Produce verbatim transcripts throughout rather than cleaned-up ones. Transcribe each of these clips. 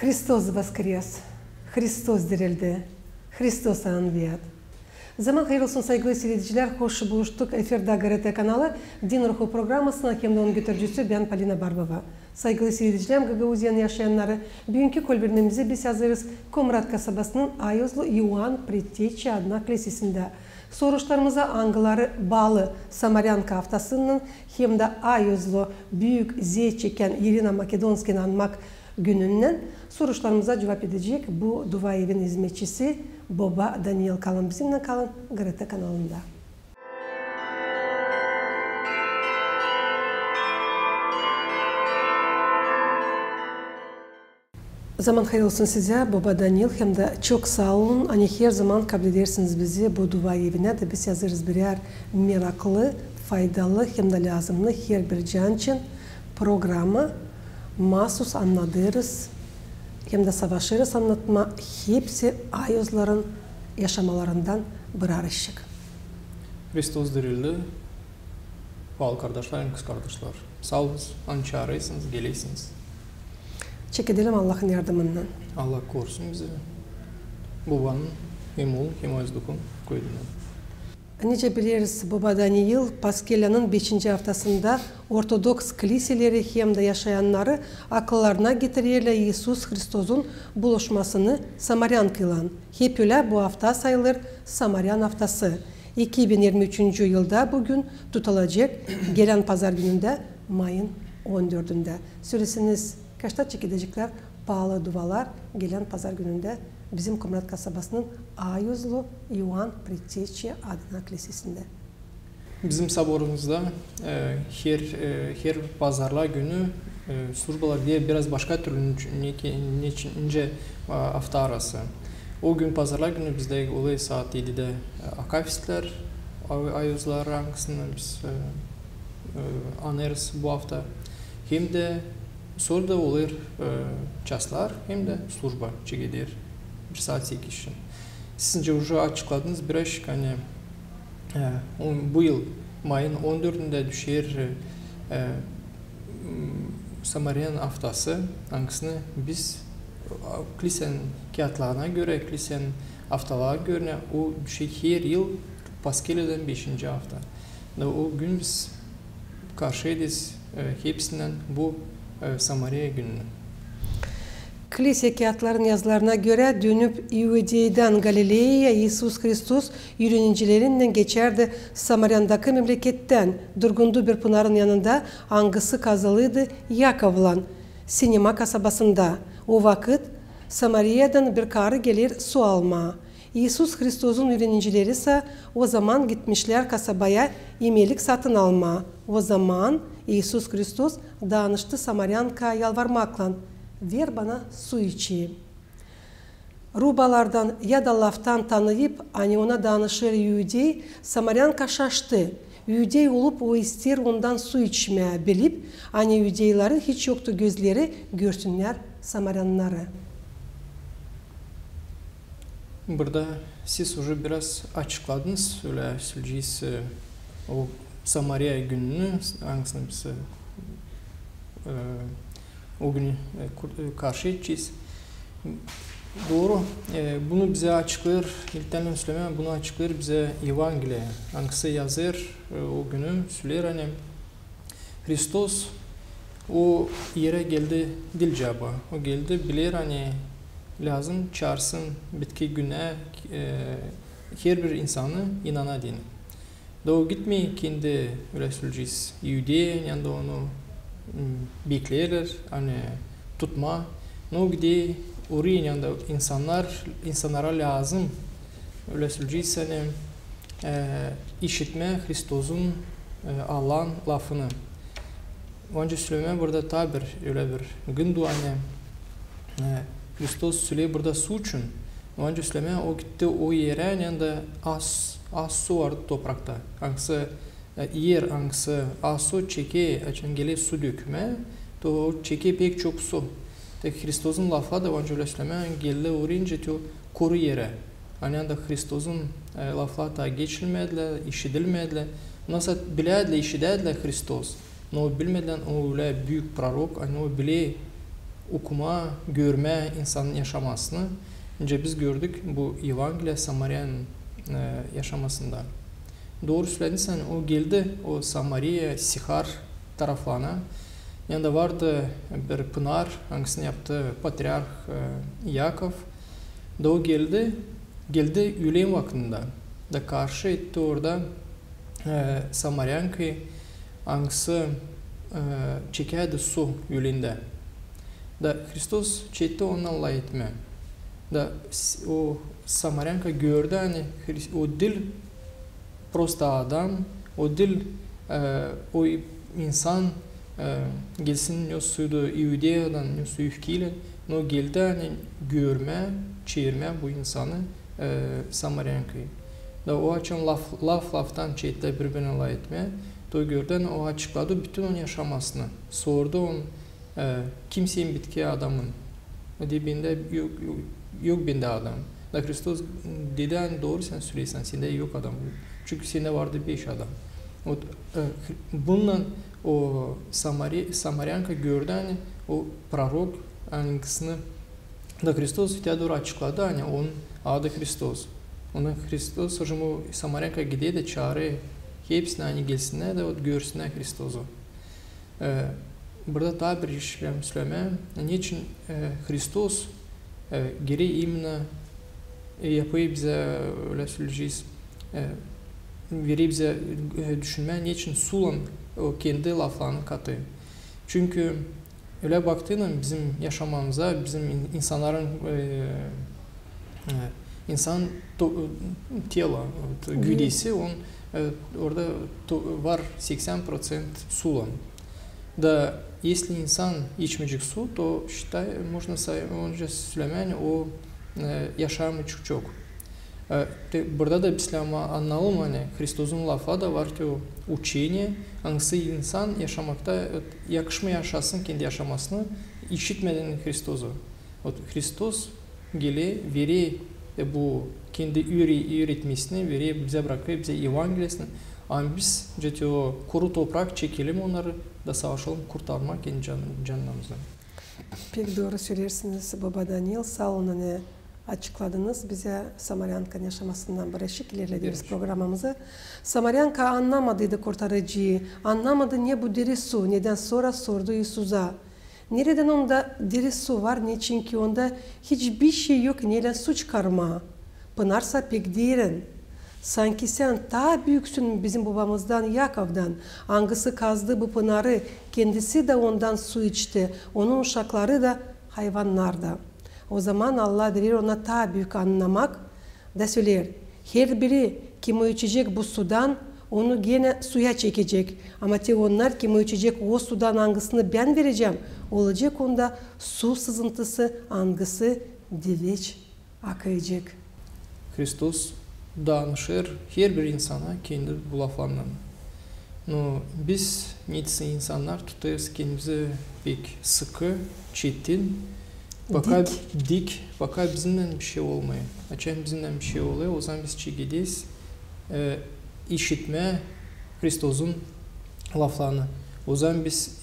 Hristos voskres! Hristos dirildi! Hristos anviat! Zaman hayır olsun, saygılı siiredicilär, hoş buluştuk. Efirdä GRT kanalı, Din Ruhu programasınnan hem dä onun götürücüsü bän, Polina Barbova. Saygılı siiredicilär, Gagauziyanın yaşayannarı, büünkü kolbermemizi biz hazırêrız Komrat kasabasının Ayozlu İoan Pretteççi adına klisesindä. Soruşlarımıza, angıları baalı Samaryanka aftasınnan hem dä Ayozlu büük zeet çekän İrina Makedonskanı anmak gününnän, soruşlarımıza cuvap edecek bu duaevin izmetçisi boba Daniil. Kalın bizimnän, kalın GRT kanalında. Zaman hayır olsun sizä, boba Daniil, hem dä çok saa olun, ani her zaman kabledersiniz bizi bu duaevinä. Da biz hazırız birär meraklı, faydalı hem dä lääzımnı herbir can için programma. Maasuz annadêrız hem dä savaşêrız annatmaa hepsi ayozların yaşamalarından bir arışık. Hristos dirildi. Paalı kardaşlar hem kızkardaşlar, saa olunuz, ani çaarêrsınız, gelersiniz. Çekedelim Allahın yardımınnan. Allah korusun bizi bobanın hem oolun hem Ayozlukun köydünnän. Nicä bileriz, boba Daniil, Paskeliyanın beşinci aftasında ortodoks kliseleri hem dä yaşayannarı akıllarına getirerlär İisus Hristosun buluşmasını Samaryankaylan. Hep ölä bu afta sayılêr Samaryan aftası. İki bin irmi üçüncü yılda bu gün tutulacek, gelän pazar günündä, mayın on dördündä. Söleseniz, kaçta çekedeceklär paalı dualar gelän pazar günündä bizim Komrat kasabasının Ayozlu İoan Pretteççi adına klisesindä? Bizim soborumuzda, e, her, e, her pazarlar günü, e, službalar diil, biraz başka türlü, nicä, nicä, e, afta arası. O gün, pazarlar günü, bizdä olêr saat edidä, e, akafislär, ay-, ayozlar, angısını biz, e, e, anêrız bu afta. Hem dä sora da olêr, e, çaslar, hem dä služba çekeder bir saat sekiz için. Siz nicä uje açıkladınız birazcık, ani, e, on, bu yıl mayın on dördündä düşer, e, m, Samaryan aftası, angısını biz, a, klisenin kiyatlarına görä, klisenin aftalarına görä, o düşer her yıl Paskeliyadan beşinci afta. Da o gün biz karşıêderiz, e, hepsindän bu, e, Samariya gününü. Klise kiyatların yazılarına görä, dönüp İudeydän Galileyaya, İisus Hristos üürenicilerinnän geçärdi Samariyandakı memlekettän, durgundu bir pınarın yanında, angısı kazılıydı Yakovlan, Sinima kasabasında. O vakıt Samariyadan bir karı geler su almaa. İisus Hristosun üürenicileri sa o zaman gitmişlär kasabaya imelik satın almaa. O zaman İisus Hristos danıştı Samaryankaya yalvarmaklan: "Ver bana su içeyim." Rubalardan ya da laftan tanıyıp, ani ona danışêr iudey, Samaryanka şaştı. Iudey olup, o isteer ondan su içmää, bilip, ani iudeylerin hiç yoktu gözleri görsünnär samaryannarı. Burada siz uje biraz açıkladınız, ölä söleyecez, e, o Samariya gününü, angısını biz, e, e, o günü, e, kur-, e, karşıêdecez. Dooru, e, bunu bizä açıklêêr, ilktän sölemää, bunu açıklêêr bizä Evangeliya, angısı yazêr, e, o günü söleer, ani Hristos o erä geldi diil caba. O geldi, biler, ani lääzım çaarsın bitki günä, e, herbir insanı inana deyni. Da o gitmeer kendi, ölä söleyecez, iudeyin, ani onu, m, bekleerlär, ani tutmaa. No o gider orayı, ani insannar, insannara lääzım, ölä söleyecez, ani, e, işitmää Hristosun, e, alan lafını. Onca sölemää burada taa bir, ölä bir gındu, ani, e, Hristos söleer burada su için. Onca sölemää, o gitti o erä, ani az, az su vardı toprakta. Angısı, e, er, angısı az su çeker, açan geler su dökmää, to o çeker pek çok su. Tek Hristosun lafları da, onca ölä sölemää, geldi orayınca, to kuru erä. Ani anda Hristosun, e, lafları taa geçilmedilär, işidilmedilär. Nasıl bilärdilär, işidärdilär Hristos, no bilmedilär, o ölä büük prorok, ani o biler okumaa, görmää insanın yaşamasını, nicä biz gördük bu Evangeliya Samaryanın e, yaşamasında. Dooru sölädisin, o geldi o Samariya, Sihar taraflarına. Yanında vardı bir pınar, angısını yaptı patriarh e, İakov. Da o geldi, geldi üülen vakıdında. Da karşı etti orada e, samaryankayı, angısı e, çekärdi su üülendä. Da Hristos çekti onunnan lafetmää. Da s- o samaryanka gördü, ani Hris- o diil prosta adam, o diil e, o insan e, gelsin, nesä iudeyadan, nesä öfkeylän, no geldi, ani görmää, çevirmää bu insanı e, samaryankayı. Da o açan laf, laf laftan çekti biri-birinä lafetmää, da o gördü, ani o açıkladı bütün onun yaşamasını. Sordu on, e, kim senin bitkii adamın? O dedi, bendä yok, yok, yok bendä adam. Da Hristos dedi, ani dooru sän söleersin, sendä yok adam. Çünkü sendä vardı beş adam. Вот, e, bununnan o Samari, samaryanka gördü, ani o prorok, angısını da Hristos öteyä dooru açıkladı, ani onun adı Hristos. Ondan Hristos, o zaman o samaryanka gider da çaarêr hepsini, ani gelsinnär da вот görsünnär Hristosu. E, burada taa bir iş sölemää, neçin e, Hristos e, gerer imenä e, yapêr bizä, ölä söleyecez, e, verer bizä e, düşünmää, neçin suylan o kendi laflarını katêr. Çünkü ölä baktıynan bizim yaşamamıza, bizim in- insannarın e, e, insan to- tela, вот, güüdesi, on e, orada to- var seksän proţent suylan. Da если insan içmeyecek su, то считай, можно say- onca sölemää, ani o e, yaşamêêr çok. E, te- burada da biz ama annayalım, ani Hristosun lafı da var ki o uçeniye, angısı insan yaşamakta e, yakışmêêr yaşasın kendi yaşamasını işitmedän Hristosu. Вот, Hristos geler, verer e, bu kendi üüre- üüretmesini, verer bizä, brakêr bizä Evangeliyasını. Ama biz, nicä te o kuru toprak, çekelim onnarı da savaşalım kurtarmaa kendi can- canlarımızı. Pek dooru söleersiniz, baba Daniil, saa olun, ani açıkladınız bizä samaryankanın yaşamasından bir eşik, ilerlediniz programamızı. Samaryanka annamadıydı Kurtarıcıyı, annamadı ne bu diri su, nedän sora sordu İisusa: neredän onda diri su var, neçinki onda hiç bir şey yok, neylän su çıkarmaa. Pınar sa pek derin. Sanki sän taa büüksün bizim bobamızdan İakovdan, angısı kazdı bu pınarı, kendisi dä ondan su içti, onun uşakları da, hayvannar da. Ozaman Allah verer ona taa büük annamak da söleer: herbiri, kim o içecek bu sudan, onu genä suya çekecek. Ama te onnar, kim o içecek o sudan, angısını Bän verecäm, olacek onda su sızıntısı, angısı diveç akayacek. Hristos danışêr herbir insana kendi bu laflarınnan. No biz, neticä insannar, tutêrız kendimizi pek sıkı, çetin, paka dik, paka bizimnän bişey olmêêr. Açan bizimnän bişey olêr, ozaman biz çekecez e, işitmää Hristosun laflarını. Ozaman biz,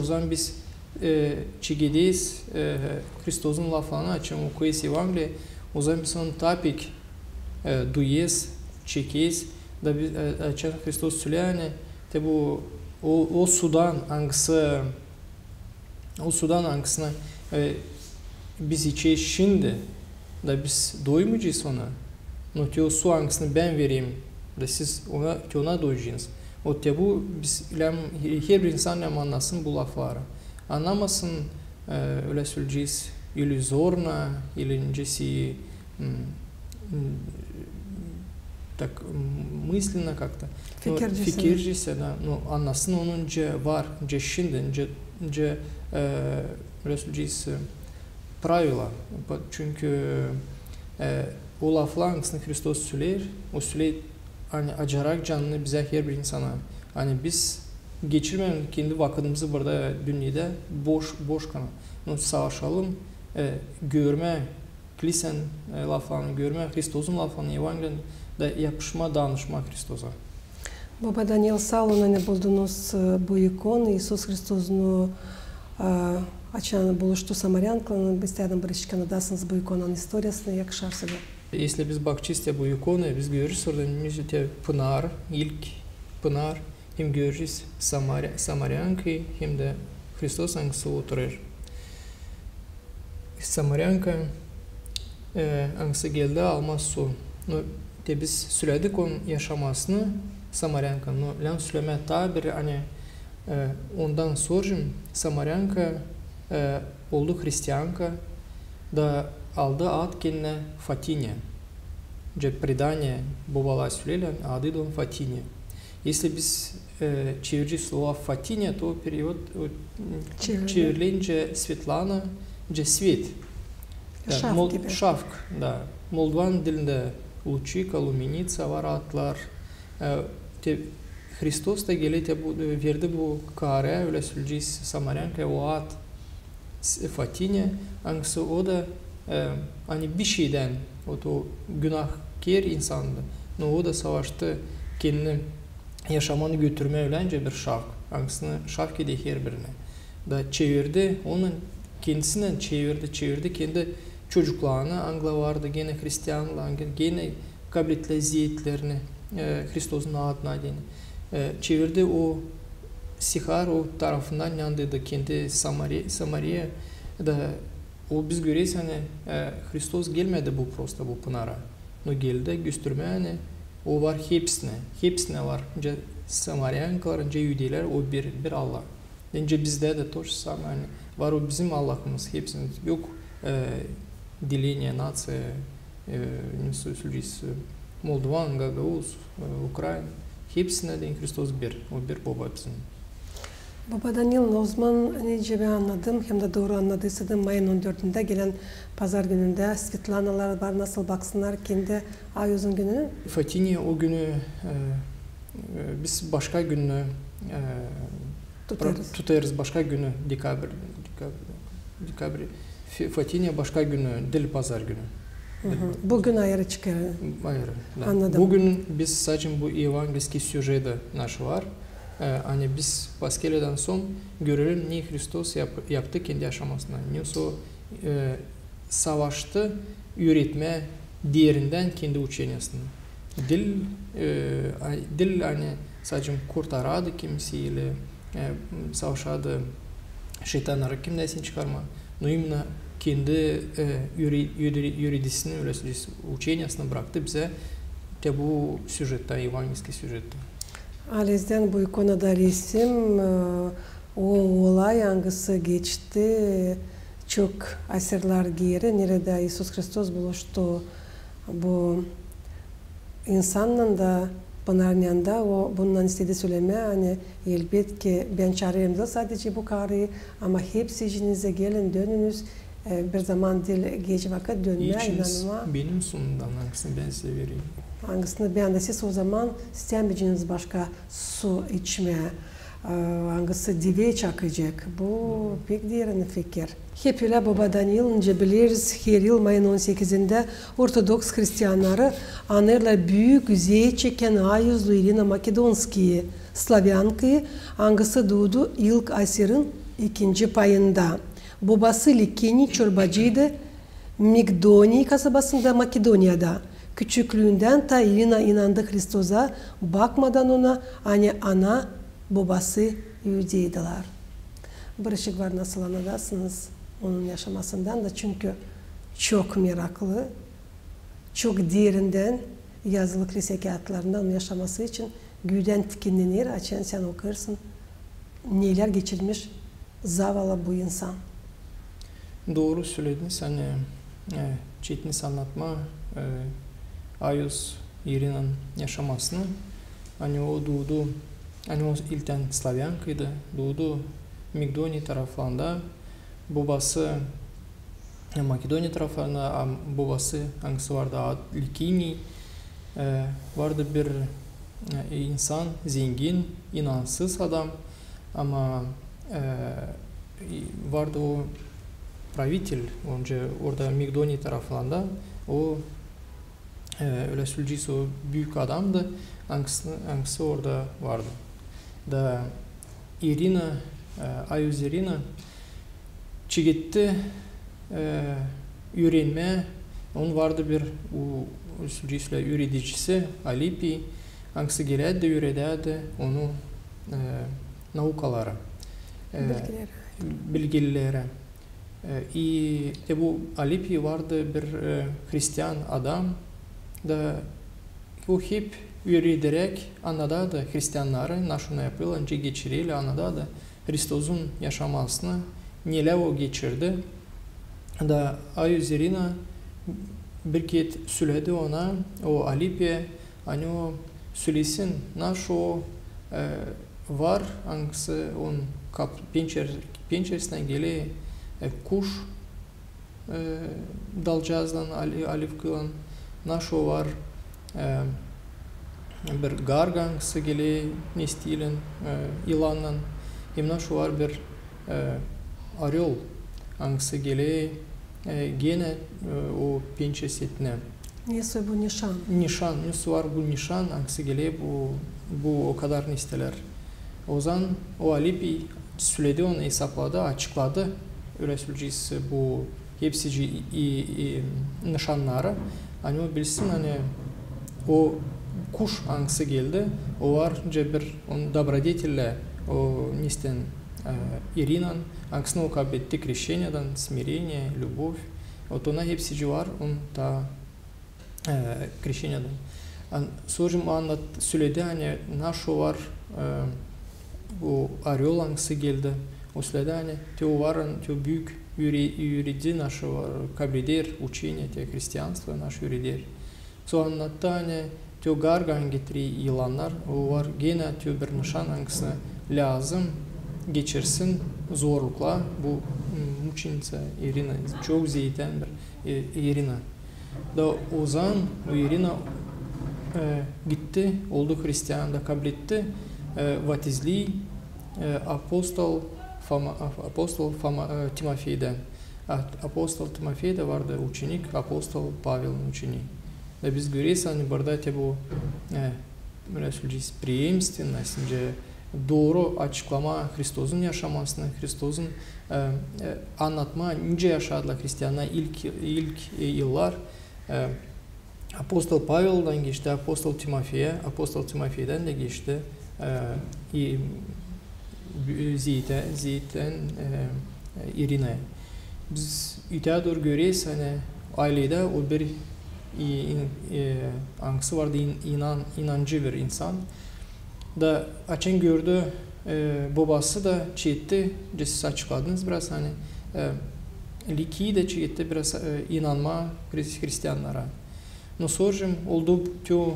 ozaman biz e, çekecez e, Hristosun laflarını, açan okuyêrız Evangeliyi, ozaman biz onu taa pek e, duyêrız, çekecez. Da biz, e, açan Hristos söleer, ani te bu o, o sudan, angısı o sudan, angısını e, biz içeriz şindi, da biz doymayacez ona. No te o su, angısını Bän vereyim, da siz ona, te ona doyacınız. O te bu biz lääzım, herbir insan lääzım annasın bu lafları. Annamasın e, ölä söleyecez, iluzorno, ili nicä se так мысленно как-то. Fikircesine. Fikircesine, da, no, annasın onu nicä var, nicä şindi, nicä, nicä e, ölä söleyecez, e, правила. Çünkü e, o laflar, angısını Hristos söleer, o söleer, ani acarak canını bizä, herbir insana. Ani biz geçirmeyelim kendi vakıdımızı burada dünnedä boş, boşkana. No savaşalım e, görmää Klisän e, laflarını görmää, Hristosun laflarını, Evangeliyi, da yapışmaa, danışmaa Hristosa. Baba Daniil, saa olun, ani buldunuz e, bu ikonu İisus Hristosun e, Açan buluştu samaryankalarlan, isteerim bir ikiçik annadasınız bu ikonanın istoriyasını, yakışar sizä. Если biz bakacez te bu ikona, biz göreriz orada, neredä te pınar, ilk pınar, hem göreriz Samari-, samaryankayı, hem dä Hristos, angısı oturêr. Samaryanka, e, angısı geldi almaa su. Nu, te biz söledik onun yaşamasını, samaryanka. Nu, lääzım sölemää taa bir, ani, e, ondan sora samaryanka, e, oldu hristianka, da aldı ad kendinä Fatinya. Nicä predaniye, bobalar sölärlär, adı da onun Fatinya. Если biz, e, çevirecez slova Fatinya, to перевод, o, çevirilecä Svetlana, nicä svet. Da, şafk, şafk, da. Moldovan dilindä luçika, lumenitsa var adlar. E, te Hristos da geler te bu, e, verdi bu kaarä, ölä söleyecez, samaryankaya o ad s-, Fatinya, angısı o da, e, ani bişeydän, o, o günahkär insandı, nu o da savaştı kendini yaşamanı götürmää öläncä bir şafk, angısını şafk eder herbirinä. Da çevirdi, onun kendisindän çevirdi, çevirdi kendi çocuklarını, angılar vardı genä hristianlar, genä kablettilär zeetlerini, e, Hristosun adına deyni. E, çevirdi o sihar, o tarafından inandırdı kendi Samari-, Samariya da o biz göreriz, ani, e, Hristos gelmedi bu prosta bu pınara. Nu geldi göstermää, ani o var hepsinä, hepsinä var. Nicä samaryankalar, nicä iudeylär, o bir, bir Allah. Nicä bizdä dä то же самое, ani var o bizim Allahımız, hepsimiz yok, e, деление нации, e, ne sö-, söleyecez, e, moldovan, gagauz, e, ukrain, hepsinä deyni Hristos bir, o bir boba bizim. Boba Danil, o zaman nicä bän annadım, hem dä dooru annadıysadım, mayın on dördündä gelän pazar günündä Svetlanalar var, nasıl baksınnar kendi ayüzün gününü? Fatinya o günü, e, e, biz başka günü, e, tutarız. Tutarız başka günü, dekabr, dekabr, dekabr, Fe-, Fatinya başka günü, diil pazar günü. Bugün ayırı çıkêr. Ayırı, da. Annadım. Bugün biz sadecä bu evangelskiy süjeti naşı var. E, ani biz Paskeliyadan sora görelim, ne Hristos yap-, yaptı kendi yaşamasında. Ne o, e, savaştı üüretmää derindän kendi uçeniyasını. Diil, e, a-, diil ani sadecä kurtaradı kimseyi ili, e, savaşadı şeytannarı kimdäsin çıkarmaa. Nu imenä kendi, e, üre-, üre-, üreticisi, ölä söleyecez, uçeniyasını braktı bizä te bu süjettä, evangelskiy süjettä. Halizdän bu ikonada resim, e, o olay, angısı geçti çok asırlar geeri, neredä İisus Hristos buluştu bu insannan da, pınarın yanında, o bundan istedi sölemää, ani elbetki bän çaarêrım da sadecä bu karıyı, ama hepsi icinizä gelin, dönünüz, e, bir zaman diil geç vakıt dönmää, inanmaa. Benim suyumdan, angısını bän sizä vereyim. Angısını bän dä, siz o zaman istämeyeceniz başka su içmää, e, angısı divä çakacek. Bu pek derin fikir. Hep ölä, boba Danil, nicä bileriz, her yıl mayın on sekizindä ortodoks hristiannarı anêêrlar büük zee çekän ayüzlü İrina Makedonskayı, slavyankayı, angısı duudu ilk asirin ikinci payında. Bobası Likiniy çorbacıydı Migdoniy kasabasında, Makedoniyada. Küçüklüündän taa İrina inandı Hristosa, bakmadan ona, ani ana, bobası iudeydilär. Biricik var nasıl annadasınız onun yaşamasından da, çünkü çok meraklı, çok derindän yazılı klisä kiyatlarında onun yaşaması için güüdän tikinnenir, açan sän okuyêrsın, nelär geçirmiş zavallı bu insan. Dooru sölediniz, ani, e, çetin annatmaa, e, ayüz İrinanın yaşamasını, ani o duudu, ani o ilktän slavyankaydı, duudu Migdoniy taraflarında, bobası, e, Makedoniya taraflarında, a bobası, angısı vardı, ad-, Likiniy, e, vardı bir, e, insan, zengin, inansız adam, ama, e, vardı o pravitel, onca orada Migdoniya taraflarında, o, e, ölä söleyecez, o büük adamdı, angısı, angısı orada vardı. Da İrina, e, ayüz İrina, çeketti, e, üürenmää. Onun vardı bir u-, usulcuyla üüredicisi, Alipi, angısı gelerdi, üürederdi onu, e, naukaları, e, bilgileri. E, i, e, bu Alipi vardı bir, e, hristian adam da bu hep üürederäk annadardı hristiannarı, naşo yapêrlar, nicä geçirerlär, annadardı Hristosun yaşamasını, nelär o geçirdi. Da Ayuz İrina bir kerä söledi ona, o Alipiä, ani o sölesin, naşo, e, var, angısı onun kap-, pençer-, pençeresinnän geler, e, kuş, e, dalcazdan, ali-, alivkılan, naşo var, e, bir garga, angısı geler nestiilän, e, yılannan, hem naşo var bir, e, orol, angısı geler, e, genä, e, o pençesinä. Nesä bu nişan? Nişan, nesä var bu nişan, angısı geler bu, bu okadar nestelär. Ozaman o Alipi söledi, onu esapladı, açıkladı, ölä söleyecez, bu hepsicii, i, i, nişannarı, ani o bilsin, ani o kuş, angısı geldi, o var nicä bir, onun добродетеллär, o nestän, e, İrinan, angısını o kabletti krişçeniyädän, смирение, любовь. Вот ona hepsicii var, onun taa, e, krişçeniyädän. An-, sora o annat-, söledi, ani naşo var, e, bu orol, angısı geldi. O söledi, ani te o var, ani te o büük üüre-, üüredi, naşo var, kableder, učeniyä, te hristianstvo naşo üüreder. Sora annattı, ani te o garga, ani getirer yılannar, o var genä te o bir nişan, angısı lääzım geçirsin zorluklar bu, m, muçeniţa İrina, çok zeetän bir, e, İrina. Da ozaman o İrina, e, gitti, oldu hristian da kabletti, e, vaftizlii, e, apostol Foma-, ap-, apostol Foma-, e, Timofeydän. A-, apostol Timofey dä vardı uçenik, apostol Pavelin uçenii. Da biz göreriz, ani burada te bu, e, ölä söleyecez, преемственность, nicä dooru açıklamaa Hristosun yaşamasını, Hristosun, e, e, annatmaa, nicä yaşadılar hristiannar ilk, ilk, e, yıllar. E, apostol Paveldan geçti apostol Timofeyä, apostol Timofeydän dä geçti, e, i-, zeetä-, zeetän, e, İrinaya. Biz öteyä dooru göreriz, ani ayledä o bir, i-, in-, e, angısı vardı in-, inan-, inancı bir insan. Da açan gördü, e, bobası da çeketti, nicä siz açıkladınız biraz, ani, e, liki dä çeketti biraz, e, inanmaa hris-, hristiannara. No sora oldu te o,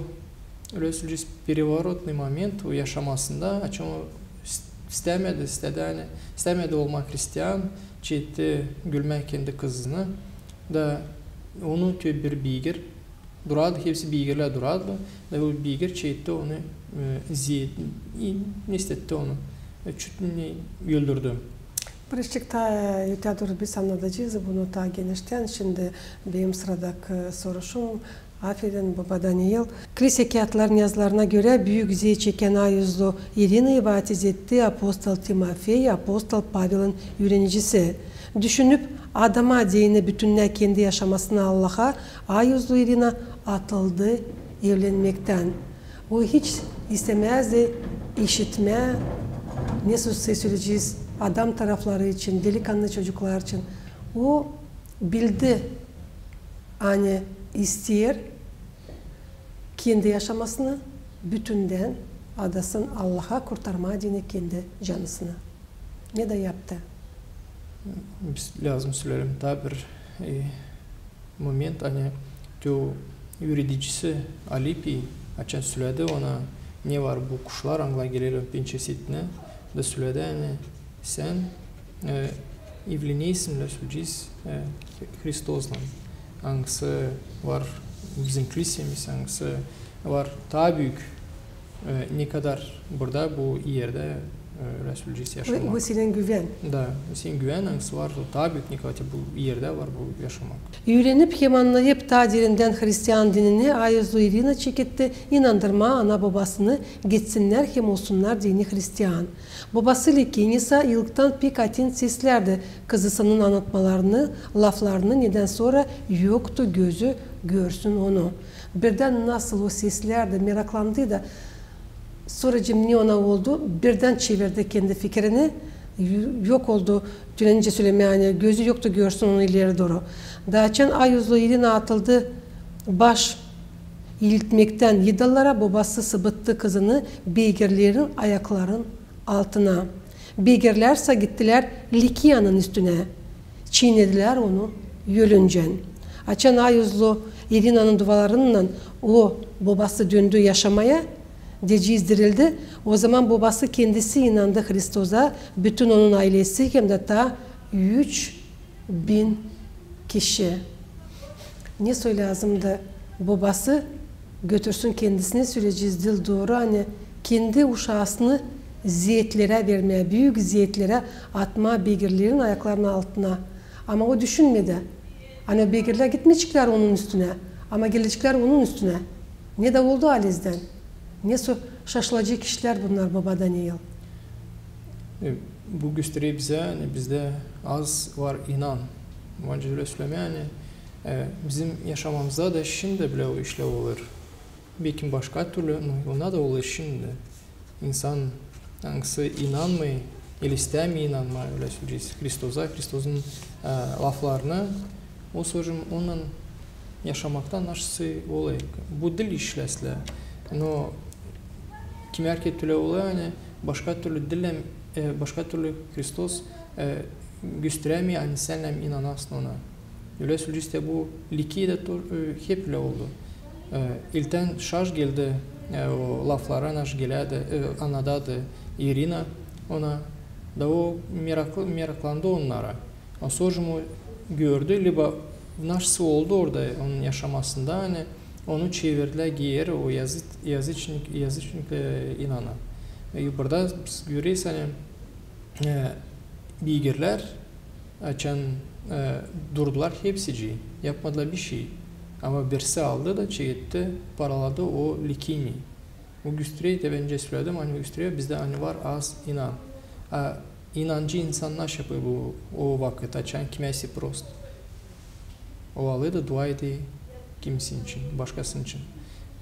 ölä söleyecez, переворотный момент o yaşamasında, açan o ist-, istämedi, istädi, ani istämedi olmaa hristian, çeketti gülmää kendi kızını, da onu te bir beygir, durardı, hepsi beygirlär durardı, da bu beygir çeketti onu, e, zi-, i-, ne istetti onu, e, çüt ne öldürdü. Birazçık taa, e, öteyä dooru biz annadacez bunu taa geniştän. Şindi benim sıradakı soruşum, aferin, baba Daniel. Kilise kiyatların yazılarına görä, büük zeet çekän ayuzlu İrinayı vaftiz etti apostol Timofey, apostol Pavelin üürenicisi. Düşünüp, adama deyni bütünnä kendi yaşamasını Allaha, ayuzlu İrina atıldı evlenmektän. O hiç istämäzdi işitmää, ne söz söleyecez adam tarafları için, delikannı çocuklar için. O bildi, ani isteer kendi yaşamasını bütündän adasın Allaha, kurtarmaa deyni kendi canısını. Ne dä yaptı. Biz lääzım söleyelim taa bir, e, moment, ani te o üüredicisi Alipi, açan söledi ona, ne var bu kuşlar, angılar gelerlär pençesinä, da söledi, ani sän, e, evlenersin, ölä söleyecez, e, Hristoslan, angısı var bizim klisemiz, angısı var taa büük, e, ne kadar burada bu erdä, e, e, ölä söleyecez, yaşamak. Bu senin güvän. Da, senin güvän, angısı var, taa büük nikati bu erdä var, bu yaşamak. Üürenip hem annayıp taa derindän hristian dinini ayuzlu İrina çeketti inandırmaa ana-bobasını, gitsinnär hem olsunnar deyni hristian. Bobası Likinisa ilktän pek atin seslärdi kızısının annatmalarını, laflarını, nedän sora yoktu gözü görsün onu. Birdän nasıl o seslärdi, meraklandı da, soracam, ne ona oldu, birdän çevirdi kendi fikirini, yok oldu, tünä nicä sölemää, ani gözü yoktu görsün onu ileri dooru. Da açan ayuzlu İrina atıldı baş iiltmektän idollara, bobası sıbıttı kızını beygirlerin ayakların altına. Beygirlär sä gittilär Likinanın üstünä, çiinedilär onu ölüncän. Açan ayuzlu İrinanın dualarınnan o, bobası döndü yaşamaya, deyecez, dirildi, ozaman bobası kendisi inandı Hristosa, bütün onun aylesi hem dä taa üç bin kişi. Ne soy lääzımdı bobası götürsün kendisini, söleyecez diil dooru, ani kendi uşaasını zeetlerä vermää, büük zeetlerä atmaa beygirlerin ayaklarının altına. Ama o düşünmedi, ani o beygirlär gitmeyeceklär onun üstünä, ama geleceklär onun üstünä. Ne dä oldu halizdän. Ne soy şaşılacek işlär bunnar, boba Daniil. E, bu gösterer bizä, ani bizdä az var inan. Bän ölä sölemää, ani, e, bizim yaşamamızda da şindi bile o işlär olêr. Bekim başka türlü, no, ona da olêr şindi. İnsan, angısı inanmêêr, el istämeer inanmaa, ölä söleyecez, Hristosa, Hristosnun, e, laflarına, o sora onunnan yaşamakta naşısı olêr. Bu diil işlär. No, kimär kerä ölä olêr, ani başka türlü diil, e, başka türlü Hristos, e, gösterämeer, ani sän lääzım inanasın ona. Ölä söleyecez, bu Likiyada, e, hep ölä oldu. E, ilktän şaş geldi, e, o laflara, naş gelärdi, e, annadêrdı İrina ona. Da o meraklı, meraklandı onnara. A sora o gördü, liba naşısı oldu orada onun yaşamasında, ani onu çevirdilär geeri o yazı-, yazıçnik, yazıçnik, e, inana. E, burada biz göreriz, ani, e, beygirlär açan, e, durdular hepsicii, yapmadılar bişey. Ama birisi aldı da çeketti, paraladı o Likini. Bu gösterer, bän öncä söledim, ani gösterer bizdä, ani var az inan. A inancı insan naşey yapêr bu, o vakıt, açan kimäsi prost. O alêr da dua eder kimisi için, başkası için.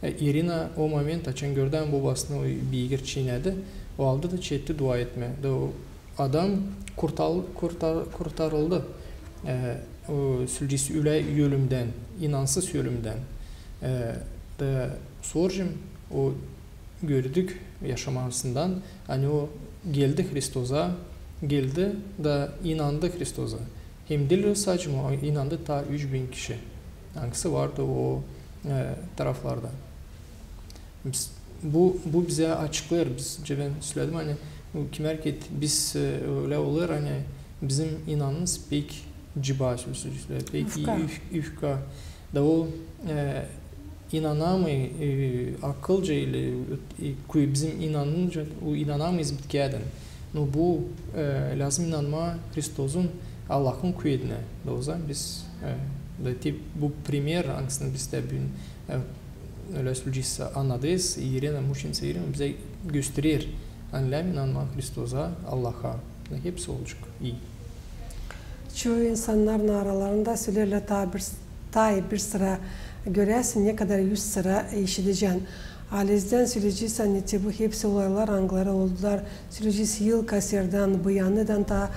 E, İrina o moment, açan gördü, ani bobasını o beygir çiinedi, o aldı da çeketti dua etmää. Da o adam kurtal-, kurtar-, kurtarıldı. E, o söleyecez ölä ölümdän, inansız ölümdän. E, da sora o gördük yaşamasından, ani o geldi Hristosa, geldi da inandı Hristosa. Hem diil sade o, inandı taa üç bin kişi, angısı vardı o, e, taraflarda. Biz, bu, bu bizä açıklêêr, biz, bän söledim, ani bu kimär kerä biz, e, ölä olêr, ani bizim inanımız pek cıba, söleyecez, pek ufka. Uf-, ufka. Da o, e, inanamêêr, e, akılca ili, e, ku-, bizim inanınca, o inanamêêr bitkiyädän. No bu, e, lääzım inanmaa Hristosun, Allahın kuvedinä. Da ozaman biz, e, da te bu primer, angısını biz dä büün, e, ölä söleyecez, annadêrız, İrina, muçeniţa İrina bizä gösterer, ani lääzım inanmaa Hristosa, Allaha. Da hepsi olacek ii. Çoyu insannarın aralarında söleerlär, taa bir, taa bir sıra göräsin, ne kadar üz sıra işidecän. Halizdän söleyecez, ani te bu hepsi olaylar, angıları oldular, söleyecez, yıl kaserdan bu yanıdan, taa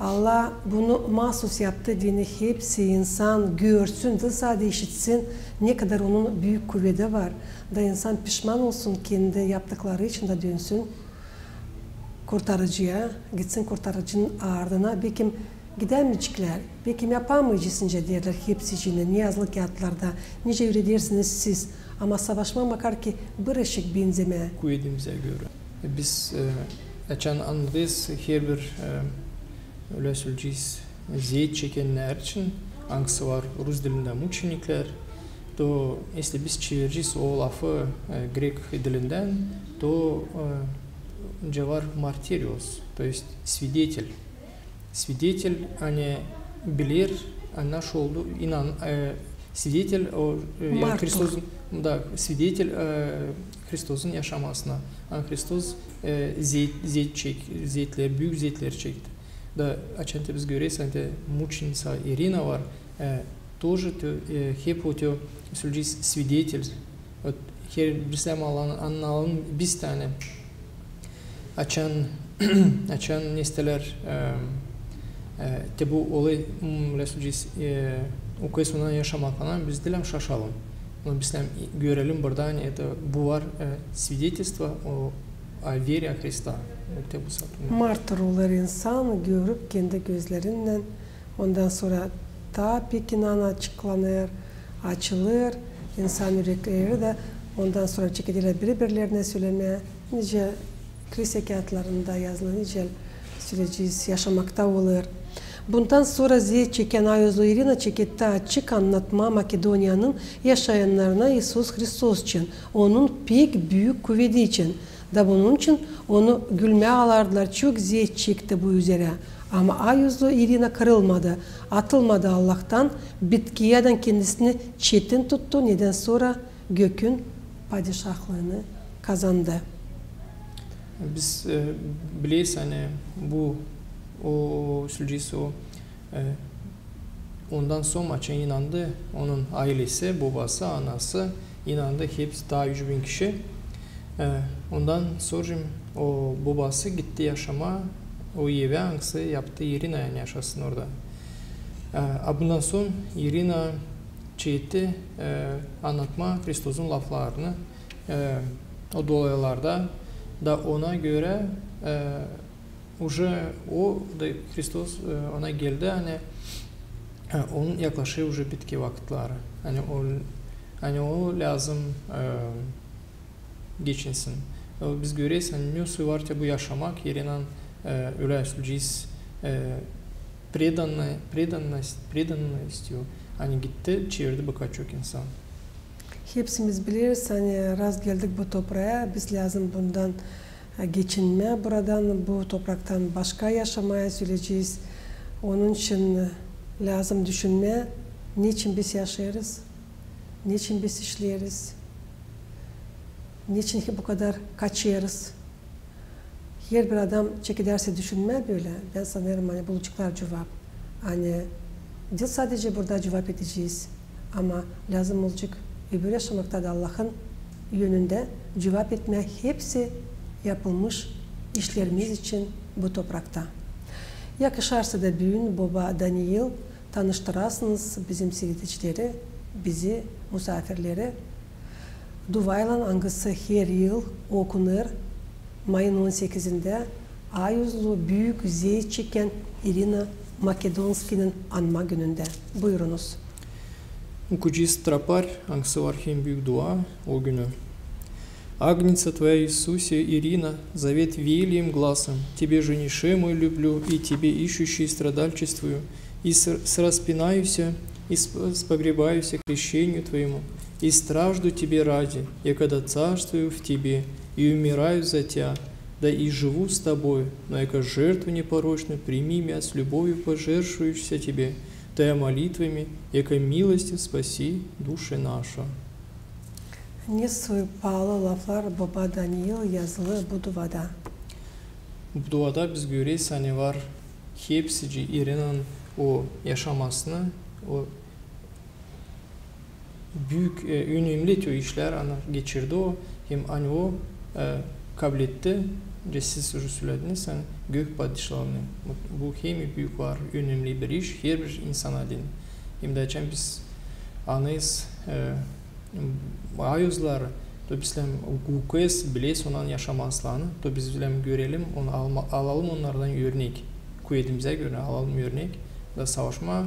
Allah bunu maasuz yaptı, deyni hepsi insan görsün, diil sade işitsin, ne kadar onun büük kuvedi var. Da insan pişman olsun kendi yaptıkları için da dönsün Kurtarıcıya, gitsin Kurtarıcının ardına. Bekim gidämeyeceklär, bekim yapamayacez nicä deerlär hepsicii, ne yazılı kiyatlarda, nicä üüredersiniz siz. Ama savaşmaa makar ki bir işik benzemää. Kuvedimizä görä. Biz, e, açan annadêrız herbir, e, ölä söleyecez, zeet çekennär için, angısı var rus dilindä muçeniklär, to, esli biz çevirecez o lafı, e, grek dilindän, to, e, Nicä var martirios, то есть свидетель. Свидетель, ani biler, ani nasıl oldu, inan, e, свидетель, o, e, yani Martur. Hristos, da, свидетель, e, Hristozun yaşamasına. Ani Hristos, e, zeet, zeet çek, zeetler, büük zeetler çekti. Da açan te biz göreriz, ani te muçenica İrina var, e, тоже te, e, hep o te, sölecez, свидетель. Вот, her birisä annalalım, annalalım biz dä, ani açan, açan nestelär, e, e, te bu olay, m, sölecez, e, ukez ondan yaşamaktan, biz diil şaşalım. Но biz diil görelim burada, ani это, bu var, e, свидетельство о, о вере Христа. Te bu satın. Martur olêr insan, görüp kendi gözlerinnän, ondan sora taa pek inan açıklanêr, açılêr insan ürekleri dä, ondan sora çekederlär biri-birlerinä sölemää, nicä Kilsä kiyatlarında yazılı, nicä sölecez, yaşamakta olêr. Bundan sora zeet çekän ayuzlu İrina çeketti açık annatmaa Makedoniyanın yaşayannarına İisus Hristos için, onun pek büük kuvedi için. Da bunun için onu gülmää alardılar, çok zeet çekti bu üzerä. Ama ayuzlu İrina kırılmadı, atılmadı Allahtan, bitkiyädän kendisini çetin tuttu, nedän sora gökün padişahlıını kazandı. Biz, e, bileriz, ani bu, o, sölecez, o, e, ondan sora açan inandı, onun aylesi, bobası, anası inandı, hepsi taa üç bin kişi. E, ondan sora o bobası gitti yaşamaa o evä, angısı yaptı İrina, ani yaşasın orada. E, a bundan sora İrina çeketti, e, annatmaa Hristozun laflarını, e, o dolaylarda, da ona görä, e, уже o da Hristos, e, ona geldi, ani, e, onun yaklaşêr уже bitki vakıtları. Ani o, ani o lääzım, e, geçinsin. E, biz göreriz, ani ne soy var te bu yaşamak, İrina, e, ölä sölecez, e, преданно, преданность, преданностью, ani gitti, çevirdi bıkaçok insan. Hepsimiz bileriz, ani rast geldik bu topraa, biz lääzım bundan, e, geçinmää buradan, bu topraktan başka yaşamaa, sölecez. Onun için, e, lääzım düşünmää, neçin biz yaşêêrız, neçin biz işleeriz, neçin bu kadar kaçêrız. Herbir adam çekedersä düşünmää bölä, bän sanêrım, ani bulaceklar cuvap. Ani diil sadecä burada cuvap edecez, ama lääzım olacek öbür yaşamakta da Allahın önündä cuvap etmää hepsi yapılmış işlerimiz için bu toprakta. Yakışarsa da büün boba Daniil tanıştırasınız bizim siiredicileri, bizi, musaafirleri, duaylan, angısı her yıl okunêr mayın on sekizindä, ayuzlu büük zeet çekän İrina Makedonskinin anma günündä. Buyurunuz. Okuyacez tropar, angısı var hem büük dua o günü. Агнца Твоя, Иисусе, Ирина, зовет велиим гласом: Тебе, женишемой, люблю, и Тебе, ищущей, страдальчествую, и с, с распинаюся, и с, с погребаюся крещению Твоему, и стражду Тебе ради, якода царствую в Тебе, и умираю за Тя, да и живу с Тобою, но яко жертву непорочную прими мя с любовью пожертвующуюся Тебе, Тая молитвами, яко милостью спаси души наши. Ne soy paalı laflar boba Daniil yazılı bu duada. Bu duada biz göreriz, ani var hepsicii İrinanın o yaşamasını, o büük, e, önemli te işlär, ani geçirdi o, hem ani o, e, kabletti, nicä siz уже sölediniz, ani gök padişahlıını. Bu, bu hem büük var, önemli bir iş herbir insan adına. Hem dä açan biz anêêrız, e, ayuzları, to bizlär ukez bileriz onların yaşamasını, to bizlär görelim, onu alma, alalım onnardan örnek. Kuvedimizä görä alalım örnek, da savaşmaa,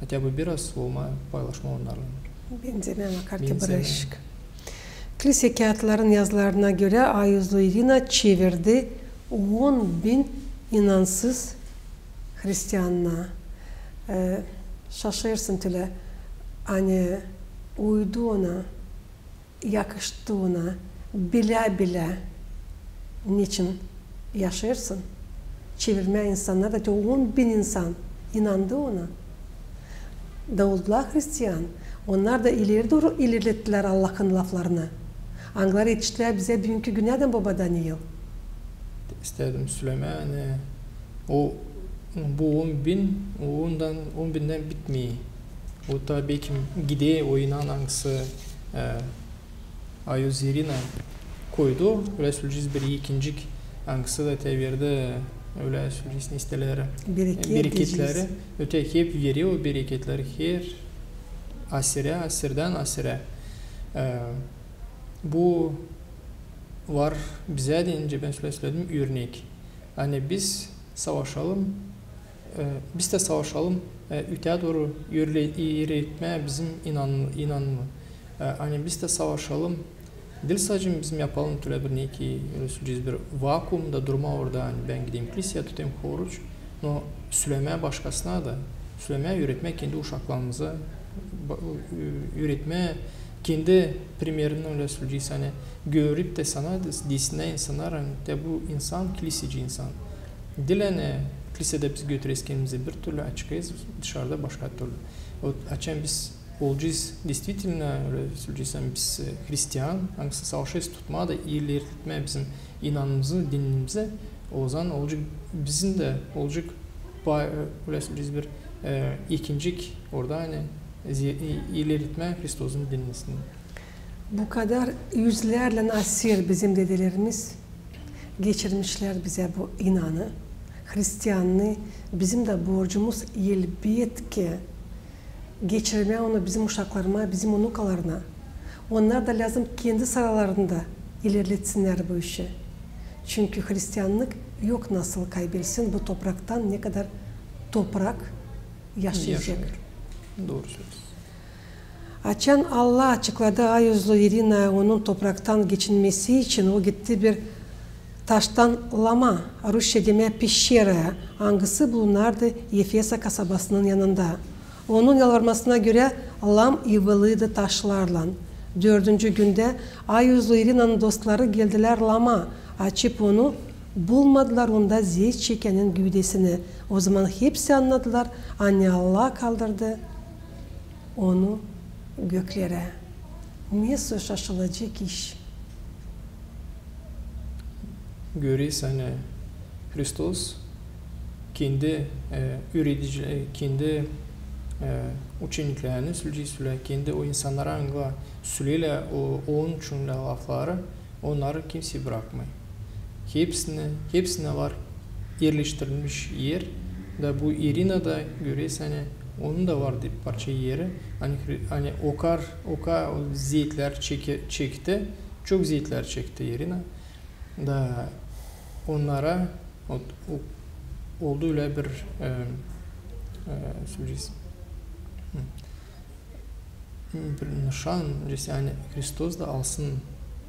хотя бы biraz olmaa, paylaşmaa onnarlan. Benzemää, makar ki bir eşik. Kilsä kiyatların yazılarına görä, ayuzlu İrina çevirdi on bin inansız hristianna. E, şaşêrsın tölä, ani uydu ona, yakıştı ona, bilä-bilä Neçin yaşêêrsın? Çevirmää insannara, da te on bin insan inandı ona. Da oldular hristian. Onnar da ileri dooru ilerlettilär Allahın laflarını. Angıları etiştilär bizä büünkü günnerdän, baba Daniil. İstädim sölemää, ani o, bu on bin, o ondan, on bindän bitmeer. O taa bekim gider, o inan, angısı, e, Ayuz İrina koydu, ölä söleyecez, bir ikincik, angısı da te verdi, ölä söleyecez, ne isteleri, bereket, bereketleri deyecez. Öte hep verer o bereketleri her asirä, asirdän asirä. E, bu var bizä deyni, bän sölä söledim, örnek. Ani biz savaşalım, e, biz dä savaşalım, e, öteyä dooru ileri-, ilerletmää bizim inan-, inanımı. E, ani biz dä savaşalım, diil sade bizim yapalım, ölä bir ne ki, ölä söleyecez, bir vakuumda durmaa orada, ani bän gideyim kliseyä, tutayım oruç, no sölemää başkasına da, sölemää, üüretmää kendi uşaklarımıza, ba-, ü-, üüretmää kendi primerini, ölä söleyecez, ani görüp dä sana, de-, desinär insannar, ani te bu insan kliseci insan. Diil ani klisedä biz götüreriz kendimizi bir türlü, a çıkêrız dışarıda başka türlü. Ot, açan biz olacez действительно, ölä söleyecez, ani biz, e, hristian, angısı savaşêrız tutmaa da ilerletmää bizim inanımızı, dinimizi, ozaman olacek bizim dä, olacek pa-, e, ölä söleyecez, bir, e, ikincik orada, ani zi-, i-, ilerletmää Hristosun dinini. Bu kadar üzlärlän asir bizim dedelerimiz geçirmişlär bizä bu inanı, hristianlıı, bizim dä borcumuz, elbetki, geçirmää onu bizim uşaklarına, bizim unukalarına. Onnar da lääzım kendi sıralarında ilerletsinnär bu işi. Çünkü hristianlık yok nasıl kaybetsin bu topraktan, ne kadar toprak yaşayacek. Yaşayacek. Dooru söleyecez. Açan Allah açıkladı ayuzlu İrinaya onun topraktan geçinmesi için, o gitti bir taştan lama, rusça demää пещера, angısı bulunardı Efesa kasabasının yanında. Onun yalvarmasına görä, lam yıvılıydı taşlarlan. Dördüncü gündä ayuzlu İrinanın dostları geldilär lama, açıp onu, bulmadılar onda zeet çekänin güüdesini. Ozaman hepsi annadılar, ani Allah kaldırdı onu göklerä. Nesoy şaşılacek iş. Görersän, e, Hristos kendi, e, üüredici-, e, kendi, e, uçeniklerini söleyecez, sölä, kendi o insannara, angılar söleerlär o, onun için lafları, onnarı kimsey brakmêêr. Hepsinä, hepsinä var erleştirilmiş er, da bu İrina da, görersän, ani onun da var bir parça eri, ani, ani o kadar, o kadar zeetlär çeke-, çekti, çok zeetlär çekti İrina. Da onnara o, o, oldu ölä bir, e, e, söleyecez, hı, bir nışan, ani Hristos da alsın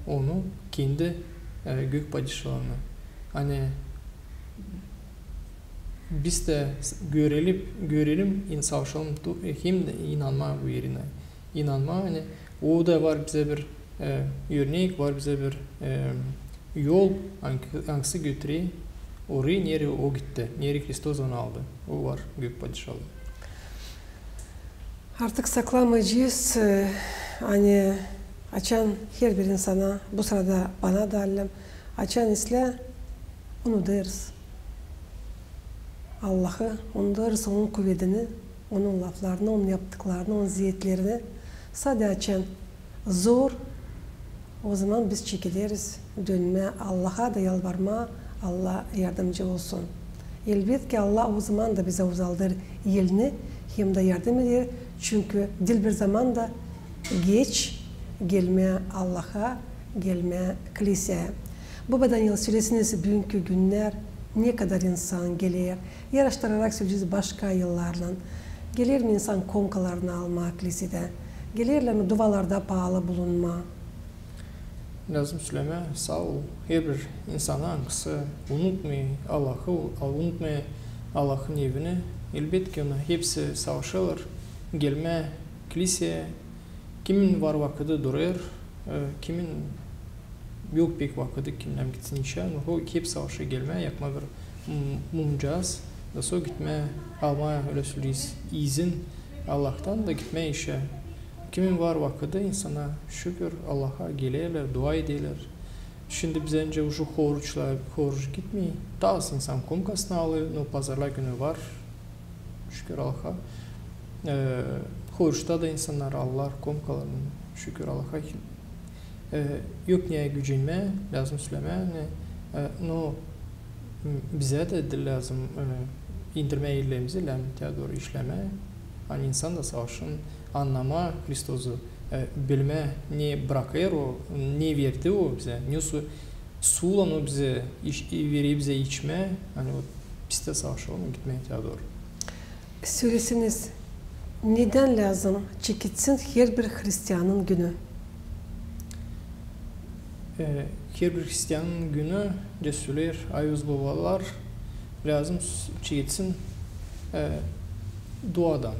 onu kendi, e, gök padişalığına. Ani biz dä s-, görelim, görelim, in-, savaşalım tu-, e, hem dä inanmaa bu İrinaya. İnanmaa, ani o da var bizä bir, e, örnek, var bizä bir, e, yol, angı-, angısı götürer orayı, nereyi o gitti, nereyi Hristos onu aldı. O var gök padişalıı. Artık saklamayacez, e, ani açan herbir insana, bu sırada bana da, allim, açan islää, unudêrız Allahı, unudêrız onun kuvedini, onun laflarını, onun yaptıklarını, onun zeetlerini. Sade açan zor, ozaman biz çekileriz dönmää Allaha da yalvarmaa, Allah yardımcı olsun. Elbetki, Allah ozaman da bizä uzaldır elini hem dä yardım eder, çünkü diil bir zaman da geç gelmää Allaha, gelmää kliseyä. Baba Daniil, sölesin, büünkü günnär ne kadar insan geler, yarıştırarak söleyecez başka yıllarlan. Geler mi insan konkalarını almaa klisedä? Gelerlär mi dualarda paalı bulunmaa? Lääzım sölemää saa ol herbir insana, angısı unutmêêr Allahı, unutmêêr Allahın evini. Elbetki, onnar hepsi savaşêrlar gelmää kliseyä. Kimin var vakıdı, durêr, e, kimin yok pek vakıdı, kim lääzım gitsin işä, no o hep savaşêr gelmää, yakmaa bir m-, mumcaz, da sora gitmää, almaa, ölä söleyecez, izin Allahtan da gitmää işä. Kimin var vakıdı, insana şükür Allaha, gelerlär, dua ederlär. Şindi bizä nicä uje horuçlar, horuç gitmeer. Taa az insan komkasını alêr, no pazarlar günü var. Şükür Allaha. E, horuçta da insannar alêrlar komkalarını. Şükür Allaha. E, yok neyä gücenmää, lääzım sölemää, ani, e, no, m, bizä dä diil lääzım, e, indirmää ellerimizi, lääzım te dooru işlemää. Ani insan da savaşsın, annamaa Hristosu, e, bilmää, ne brakêr o, ne verdi o bizä, ne su, suylan o bizä iç-, verer bizä içmää, ani o biz dä savaşalım gitmää te dooru. Sölesin, nedän lääzım çeketsin herbir hristianın günü? E, herbir hristianın günü, dä söleer, ayoz bobalar, lääzım s-, çeketsin, e, duadan.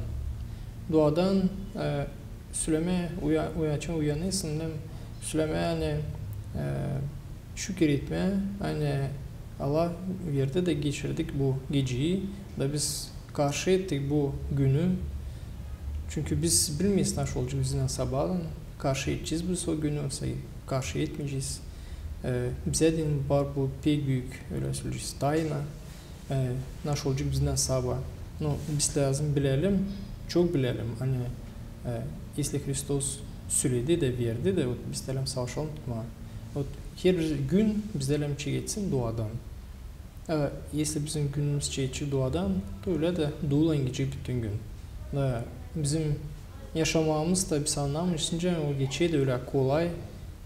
Duadan, e, sölemää, uya-, uya-, açan uyanêrsın, hem sölemää, ani, e, şükür etmää, ani Allah verdi da geçirdik bu geceyi, da biz karşı ettik bu günü. Çünkü biz bilmeeriz, nasıl olacek bizimnän sabaalan, karşı edecez biz o günü, osa karşı etmeyecez. E, bizä dä var bu pek büük, ölä söleyecez, tayna. E, nasıl olacek bizimnän sabaa. No, biz lääzım bilelim, çok bilelim, ani, e, если Hristos söledi dä, verdi dä, вот, biz dä lääzım savaşalım tutmaa. Вот, herbir gün biz dä lääzım çeketsin duadan. E, если bizim günümüz çekecek duadan, то ölä dä duyulan gidecek bütün gün. Da bizim yaşamamız da biz annamêêrız, nicä o geçer dä ölä kolay,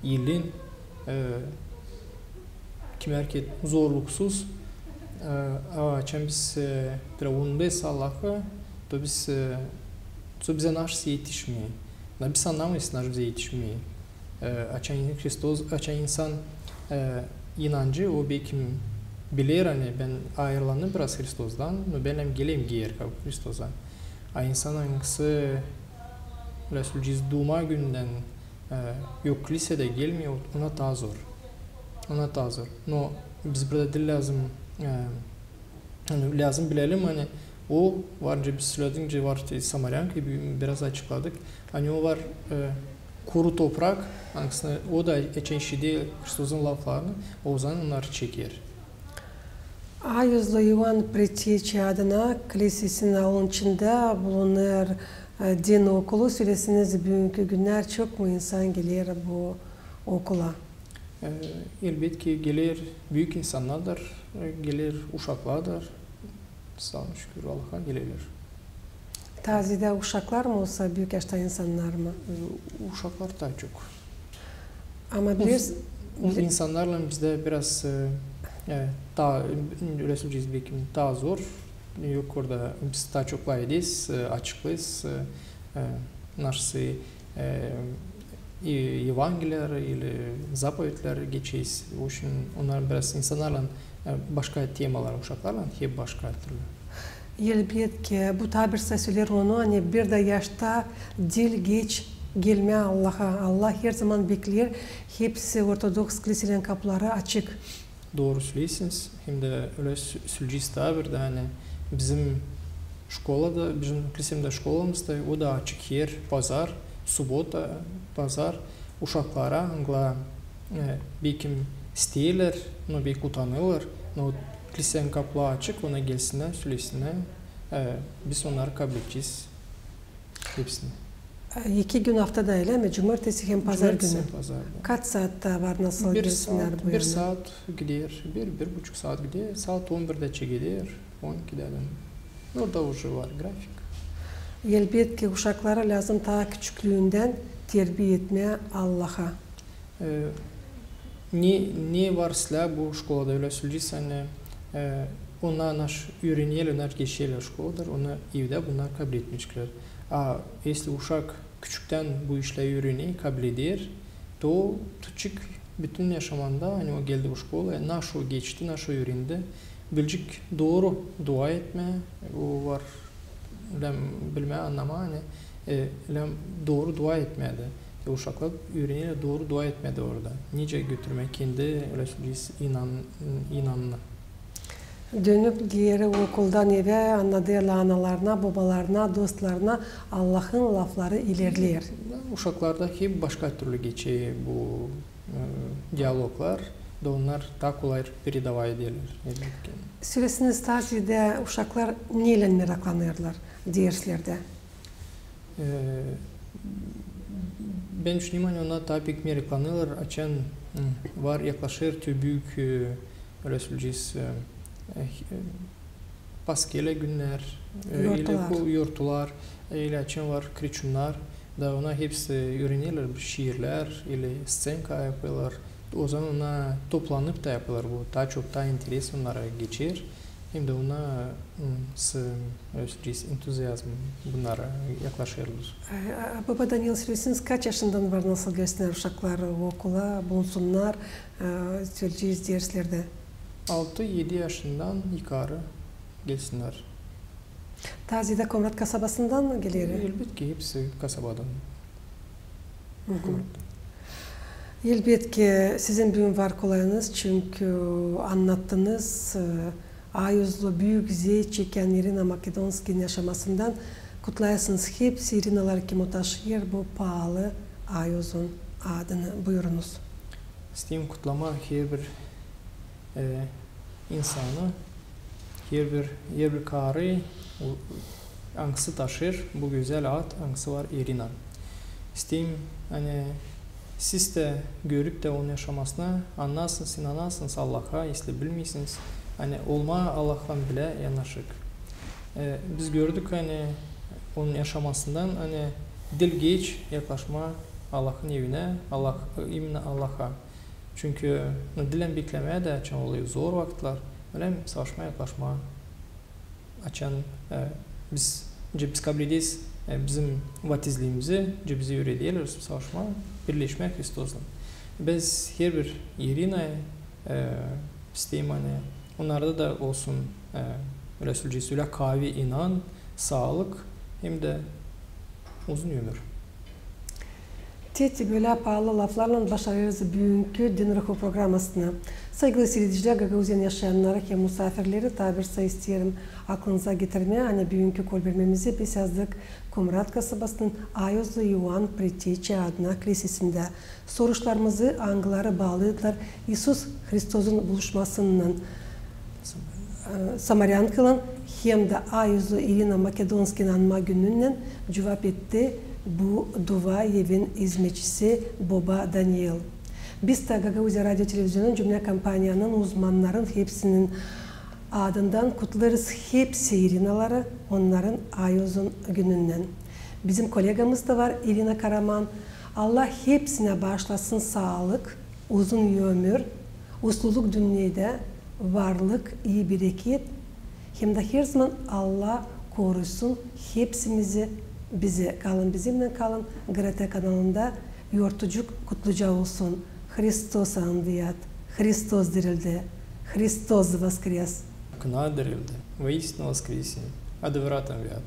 ilin, e, kimär ki zorluksuz. E, a açan biz, e, biraz unudêrız Allahı, то biz, e, то bizä naşey etişmeer. Da biz annamêêrız, naşey etişmeer. E, açan Hristos, açan insan, e, inancı, o bekim biler, ani bän ayırılanım biraz Hristostan, no bän hem gelerim geer ka Hristosa. A insan, angısı, ölä söleyecez, duuma gündän, e, yok, klisedä gelmeer, ona taa zor. Ona taa zor. No biz burada diil lääzım, e, ani lääzım bilelim, ani o var, nicä biz söledik, nicä var, te, samaryanka, bi-, biraz açıkladık. Ani o var, e, kuru toprak, angısını, o da açan işidä Hristosun laflarını, ozaman onnar çeker. Ayozlu İvan Preteçi adına klisesinin alın içindä bulunêr, e, din okulu. Sölesin, büünkü günnär çok mu insan geler bu okula? E, elbetki geler, büük insannardır, e, geler uşaklardır. Saa olun, şükür Allaha, gelerlär. Taa zeedä uşaklar mı, osa büük yaşta insannar mı? E, uşaklar taa çok. Ama biz insannarlan bizdä biraz, e, e, taa, ölä söleyecez, bekim taa zor. Yok, orada biz taa çok lafederiz, e, açıklêêrız, e, e, naşey, e, e, Evangeliyayı ili zapovetleri geçeriz. O için onnar biraz insannarlan, e, başka temalar, uşaklarlan hep başka türlü. Elbetki, bu taa bir sä söleer onu, ani bir dä yaşta diil geç gelmää Allaha. Allah herzaman bekleer, hepsi ortodoks kliselerin kapıları açık. Dooru söleersiniz. Hem dä ölä sö-, söleyecez taa bir dä, ani bizim şkolada, bizim klisemdä, şkolamızda, o da açık her pazar, subota, pazar uşaklara, angılar, e, bekim isteerlär, no beki utanêrlar, no klisenin kapıları açık, ona gelsinnär, sölesinnär, e, biz onnarı kabledecez. Hepsini. E, iki gün aftada, ölä mi? Cumartesi hem pazar günü. Cumartesi hem pazar günü. Kaç saat taa var, nasıl gelsinnär bu yana? Bir saat gider, bir, bir buçuk saat gider. Saat on birdä çekeder, on ikidä dä. Orada uje var grafik. Elbetki, uşakları lääzım taa küçüklüündän terbiya etmää Allaha. E, ne, ne var islää bu şkolada, ölä söleyecez, ani, e, onnar naş üürenerlär, naş geçerlär şkoladır, onu evdä bunnar kabletmeyeceklär. A если uşak küçüktän bu işleri üürener, kableder, to tutacek bütün yaşamında, ani o geldi bu şkolaya, naş o geçti, naş o üürendi, bilecek dooru dua etmää, o var lääzım bilmää, annamaa, ani, e, lääzım dooru dua etmää dä. Uşaklar üürenerlär dooru dua etmää dä orada. Nicä götürmää kendi, ölä söleyecez, inan-, inanını. Dönüp geeri okuldan evä, annadêrlar analarına, bobalarına, dostlarına Allahın lafları ilerleer. Uşaklarda hep başka türlü geçer bu e, dialoglar, da onnar taa kolay peredavay ederlär, elbetki. Söleseniz, Tazyada uşaklar neylän meraklanêrlar derslerdä? E, bän düşünerim, ani onnar taa pek meraklanêrlar, açan, m, var, yaklaşêr tü büük, e, ölä söleyecez, e, e, paskelä günnär, e, ili yortular, e, ili açan var kriçunnar, da onnar hepsi üürenerlär bir şiirlär ili sţenka yapêrlar. Ozaman onnar toplanıp ta yapêrlar bu. Taa çok, taa interes onnara geçer. Hem dä onnar, m, s-, ölä söleyecez, entuziazm bunnara yaklaşêrlar. E, a, baba Daniel, söleseniz, kaç yaşından var nasıl gelsinnär uşaklar okula, bulunsunnar, e, söleyecez, derslerdä? Altı-edi yaşından yukarı gelsinnär. Tazyada Komrat kasabasından gelerlär? Elbetki, hepsi kasabadan. Elbetki, sizin büün var kolayınız, çünkü annattınız, e, ayuzlu, büük zeet çekän İrina Makedonskin yaşamasından. Kutlayasınız hepsi İrinaları, kim o taşıyêr bu paalı ayuzun adını. Buyurunuz. İsteerim kutlamaa herbir, e, insanı, herbir, herbir karı, angısı taşıyêr bu gözäl ad, angısı var İrina. İsteerim, ani siz dä görüp tä onun yaşamasını annasınız, inanasınız Allaha, если bilmeersiniz, ani olmaa Allahlan bilä yanaşık. E, biz gördük, ani onun yaşamasından, ani diil geç yaklaşmaa Allahın evinä, Allah, e, именно Allaha. Çünkü, no, diil beklemää dä, açan olêr zor vakıtlar, ölä mi, savaşmaa, yaklaşmaa. Açan, e, biz, nicä biz kabul ederiz, e, bizim vaftizliimizi, nicä bizi üürederlär savaşmaa, birleşmää Hristoslan. Biz herbir İrina, e, isteerim, ani onnarda da olsun, e, ölä söleyecez, ölä kaavi inan, saalık, hem dä uzun ömür. Te bölä paalı laflarlan başarêrız büünkü Din Ruhu programasını. Saygılı siiredicilär, Gagauziyanın yaşayannarı hem musaafirleri, taa bir saa isteerim aklınıza getirmää, ani büünkü kolbermemizi biz yazdık Komrat kasabasının Ayuzlu İoan Preteçi adına kilisesindä. Soruşlarımızı, angıları baalıydılar İisus Hristozun buluşmasınnan, e, samaryankalan hem dä ayuzlu İrina Makedonskin anma gününnän, cuvap etti bu dua evin izmetçisi boba Daniel. Biz dä Gagauziya radio televizionun cümlä kompaniyanın uzmannarın hepsinin adından kutlêêrız hepsi İrinaları onnarın ayuzun gününnän. Bizim kolegamız da var, İrina Karaman. Allah hepsinä baaşlasın saalık, uzun ömür, usluluk dünneydä, varlık i bereket. Hem dä herzaman Allah korusun hepsimizi, bizi. Kalın bizimnän, kalın GRT kanalında. Yortucuk kutluca olsun. Hristos anviat, Hristos dirildi, Hristos voskres. Kına dirildi, воистину воскресе, Adevărat anviat.